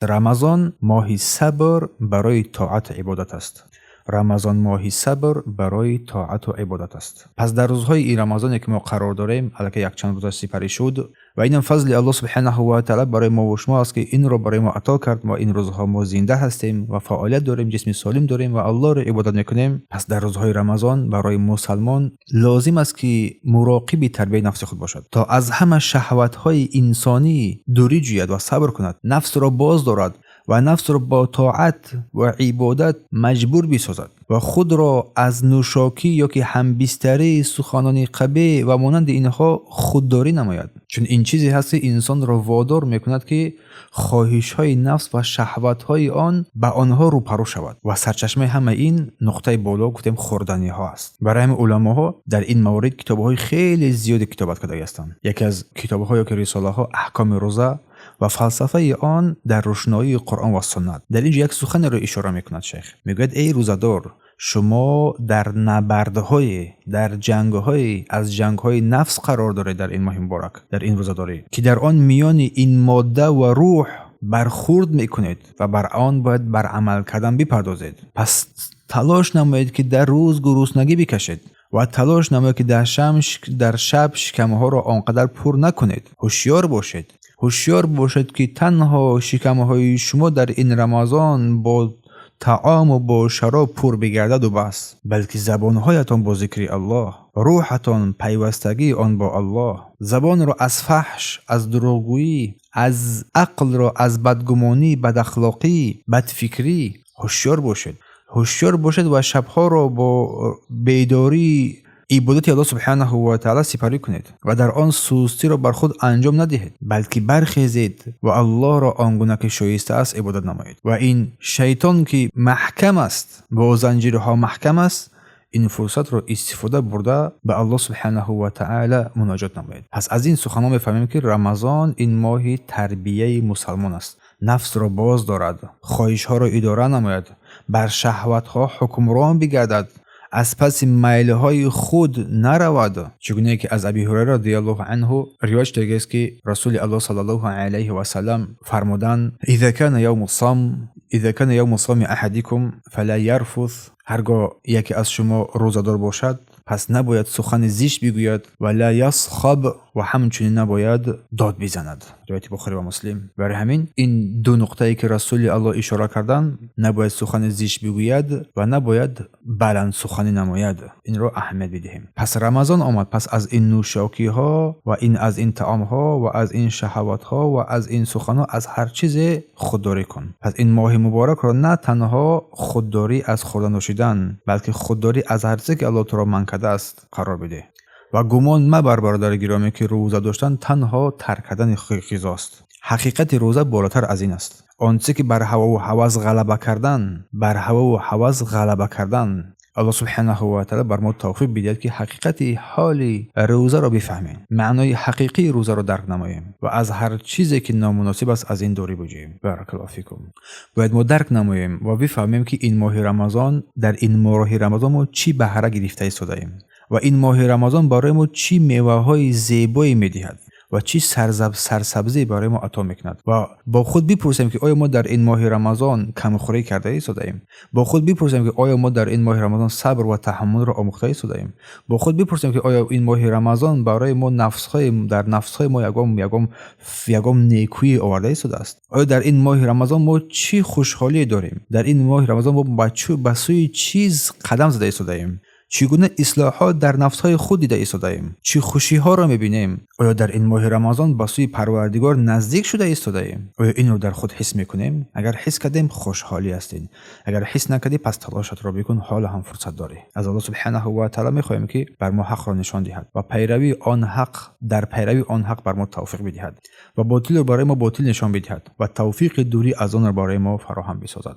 Рамазон моҳи сабр барои тоату ибодат аст. Рамазон моҳи сабр барои тоату ибодат аст. Пас дар рӯзҳои ин Рамазоне, ки мо қарор дорем, аллакай якчанд рӯзаш сипарӣ шуд ва инам фазли Аллоҳ субҳанаҳу ва таъала барои мо ва шумо аст, ки инро барои мо ато кард. Мо ин рӯзҳо мо зинда ҳастем ва фаъолият дорем, ҷисми солим дорем ва Аллоҳро ибодат мекунем. Пас дар рӯзҳои Рамазон барои мусалмон лозим аст, ки муроқиби тарбияи нафси худ бошад, то аз ҳама шаҳватҳои инсонӣ дурӣ ҷӯяд ва сабр кунад, нафсро боз дорад ва нафсро бо тоат ва ибодат маҷбур бисозад ва худро аз нӯшокӣ ё ки ҳамбистарии суханони қабеҳ ва монанди инҳо худдорӣ намояд, чун ин чизе ҳаст, ки инсонро водор мекунад, ки хоҳишҳои нафс ва шаҳватҳои он ба онҳо рӯпарӯ шавад. Ва сарчашмаи ҳама ин нуқтаи боло гуфтем, хӯрданиҳо аст. Барои ҳамин уламоҳо дар ин маврид китобҳои хеле зиёде китобат кардаги ҳастанд. Яке аз китобҳо ё ки рисолаҳо «Аҳкоми рӯза ва фалсафаи он дар рӯшноии Қуръон ва суннат». Дар ин ҷо як суханеро ишора мекунад шайх, мегӯяд: «Эй рӯзадор, шумо дар набардҳое, дар ҷангҳое аз ҷангҳои нафс қарор доред дар ин моҳи муборак, дар ин рӯзадорӣ, ки дар он миёни ин модда ва рӯҳ бархӯрд мекунед ва бар он бояд бар амал кардан бипардозед. Пас талош намоед, ки дар рӯз гуруснагӣ бикашед, ва талош намоед, ки дар шаб шикамҳоро он қадар пур накунед. Ҳушёр бошед, ҳушёр бошед, ки танҳо шикамҳои шумо дар ин Рамазон бо таому бо шароб пур бигардаду бас, балки забонҳоятон бо зикри Аллоҳ, рӯҳатон пайвастагии он бо Аллоҳ. Забонро аз фаҳш, аз дурӯғгӯӣ, аз ақлро аз бадгумонӣ, бадахлоқӣ, бадфикрӣ ҳушёр бошед. Ҳушёр бошед ва шабҳоро бо бедории ибодати Аллоҳ субҳанаҳу ва таъала сипарӣ кунед ва дар он сустиро бар худ анҷом надиҳед, балки бархезед ва Аллоҳро он гуна ки шоиста аст ибодат намоед. Ва ин шайтон, ки маҳкам аст, бо занҷирҳо маҳкам аст, ин фурсатро истифода бурда, ба Аллоҳ субҳанаҳу ва таъала муноҷот намоед». Пас аз ин суханҳо мефаҳмем, ки Рамазон ин моҳи тарбияи мусалмон аст: нафсро боз дорад, хоҳишҳоро идора намояд, бар шаҳватҳо ҳукмрон бигардад, аз паси майлҳои худ наравад. Чӣ гунае ки аз Аби Ҳурайра радиаллоҳу анҳу ривоят шудагиаст, ки Расули Аллоҳ саллаллоҳу алайҳи васалам фармуданд: «إذا كان يوم صوم أحدكم فلا يرفث». Ҳаргоҳ яке аз шумо рӯзадор бошад, пас набояд сухани зишт бигӯяд, ولا يصخب, ва ҳамчунин набояд дод бизанад. Ривояти Бухорӣ ва Муслим. Барои ҳамин ин ду нуқтае, ки Расули Аллоҳ ишора карданд, набояд сухани зишт бигӯяд ва набояд баландсуханӣ намояд, инро аҳамият бидиҳем. Пас Рамазон омад, пас аз ин нӯшокиҳо ва ин аз ин таомҳо ва аз ин шаҳаватҳо ва аз ин суханҳо, аз ҳар чизе худдорӣ кун. Пас ин моҳи муборакро на танҳо худдорӣ аз хӯрда нӯшидан, балки худдорӣ аз ҳар чизе, ки Аллоҳ туро манъ кардааст, қарор бидеҳ. Ва гумон мабар, бародари гиромӣ, ки рӯза доштан танҳо тарк кардани ғизост. Ҳақиқати рӯза болотар аз ин аст: он чизе ки бар ҳавову ҳавас ғалаба кардан, бар ҳавову ҳавас ғалаба кардан. Аллоҳ субҳанаҳу ва таъала бар мо тавфиқ бидиҳад, ки ҳақиқати ҳоли рӯзаро бифаҳмем, маънои ҳақиқии рӯзаро дарк намоем ва аз ҳар чизе, ки номуносиб аст, аз ин дурӣ буҷӯем. Баракаллоҳу фикум. Бояд мо дарк намоем ва бифаҳмем, ки ин моҳи Рамазон, дар ин моҳи Рамазон мо чӣ баҳра гирифта истодаем ва ин моҳи Рамазон барои мо чӣ меваҳои зебое медиҳад ва чӣ сарсабзӣ барои мо ато мекунад. Ва бо худ бипурсем, ки оё мо дар ин моҳи Рамазон камхӯрӣ карда истодаем. Бо худ бипурсем, ки оё мо дар ин моҳи Рамазон сабр ва таҳаммулро омӯхта истодаем. Бо худ бипурсем, ки оё ин моҳи Рамазон барои мо нафсҳои дар нафсҳои мо ягон некӯӣ оварда истодааст. Оё дар ин моҳи Рамазон мо чӣ хушҳолие дорем? Дар ин моҳи Рамазон мо ба сӯи чиз қадам зада истодаем? Чӣ гуна ислоҳот дар нафсҳои худ дида истодаем? Чӣ хушиҳоро мебинем? Оё дар ин моҳи Рамазон ба сӯи Парвардигор наздик шуда истодаем? Оё инро дар худ ҳис мекунем? Агар ҳис кардем, хушҳолӣ ҳастем. Агар ҳис накардӣ, пас талошатро бикун, ҳоло ҳам фурсат дорӣ. Аз Аллоҳ субҳанаҳу ва таъала мехоҳем, ки бар мо ҳақро нишон диҳад ва пайравии он ҳақ, дар пайравии он ҳақ бар мо тавфиқ бидиҳад ва ботилро барои мо ботил нишон бидиҳад ва тавфиқи дурӣ аз онро барои мо фароҳам бисозад.